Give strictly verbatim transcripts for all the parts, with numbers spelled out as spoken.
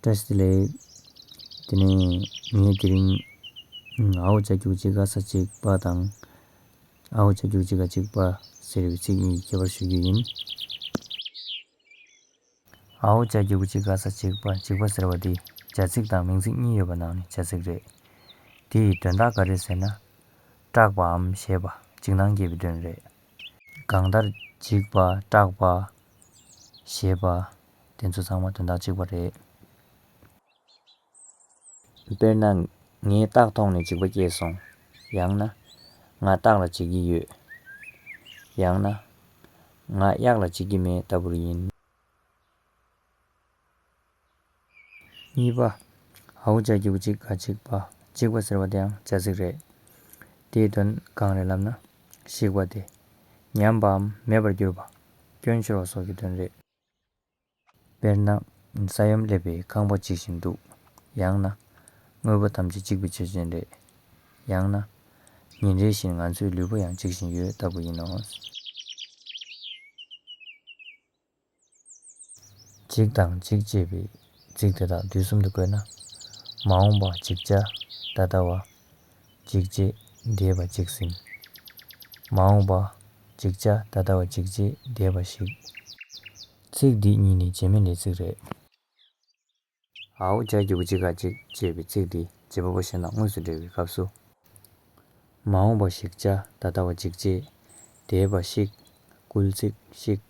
བཀྲ་ཤིས་བདེ་ལེགས། དེ་ནས་ངས་དེ་རིང་ཨའོ་ཅ་རྒྱུག་གཅིག་ག་ས་གཅིག་པ་དང་། ཨའོ་ཅ་རྒྱུག་གཅིག་ག་གཅིག་པ་ཟེར་བའི་ཚིག་གཉིས་ཁྱད་པར་ཞུ་རྒྱུ་ཡིན། ཨའོ་ཅ་རྒྱུག་གཅིག་ག་ས་གཅིག་པ། གཅིག་པ་ཟེར་བ་དེ་བྱ་ཚིག་དང་མིང་ཚིག་གཉིས་ཡོད་པ་ནང་ནས་བྱ་ཚིག་རེད། དེ་ཡི་དོན་དག་ག་རེ་ཟེར་ན། སྐྲག་པའམ་ཞེད་པ། འཇིགས་སྣང་སྐྱེ་བའི་དོན་རེད། གང་ལྟར་འཇིགས་པ། སྐྲག་པ། ཞེད་པ། དེ་ཚོ་ཚང་མ་དོན་དག་གཅིག་པ་རེད། དཔེར་ན། ངའི་སྟག་མཐོང་ནས་འཇིགས་པ་སྐྱེས་སོང་། ཡང་ན། ང་སྟག་ལ་འཇིགས་ཀྱི་ཡོད། ཡང་ན། ང་གཡག་ལ་འཇིགས་ཀྱི་མེད་ལྟ་བུར་ཡིན། གཉིས་པ། ཨའོ་ཅ་རྒྱུག་གཅིག་ག་གཅིག་པ། གཅིག་པ་ཟེར་བ་དེའང་བྱ་ཚིག་རེད། དེའི་དོན་གང་རེད་ལབ་ན། ཞིག་པ་སྟེ། ཉམས་པའམ་མེད་པར་གྱུར་པ། སྐྱོན་ཤོར་བ་སོགས་ཀྱི་དོན་རེད། དཔེར་ན། ས་ཡོམ་སླེབས་པས་ཁང་པ་འཇིག་བཞིན་འདུག། ཡང་ན། དངོས་པོ་ཐམས་ཅད་འཇིག་པའི་ཆ་ཅན་རེད། ཡང་ན། ཉིན་རེ་བཞིན་ང་ཚོའི་ལུས་པོ་ཡང་འཇིག་བཞིན་ཡོད་ལྟ་བུ་ཡིན་ནོ། འཇིག་དང་འཇིག་ཅེས་པའི་ཚིག་དེ་དག་དུས་གསུམ་དུ་བཀོད་ན། མ་འོངས་པ་འཇིག་བྱ་ད་ལྟ་བ་འཇིག་བྱེད་འདས་པ་འཇིག་ཟིན། མ་འོངས་པ་འཇིག་བྱ་ད་ལྟ་བ་འཇིག་བྱེད་འདས་པ་ཞིག། ཚིག་འདི་གཉིས་ནི་བྱེད་མེད་ལས་ཚིག་རེད། ཨའོ་ཅ་རྒྱུག་གཅིག་ག་གཅིག་ཅེས་པའི་ཚིག་འདི་བྱེད་པ་པོ་གཞན་དང་དངོས་སུ་འབྲེལ་བའི་སྐབས་སུ། མ་འོངས་པ་ཞིག་བྱ། ད་ལྟ་བ་འཇིག་བྱེད། འདས་པ་ཞིག། སྐུལ་ཚིག་ཞིག།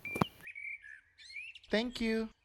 Thank you.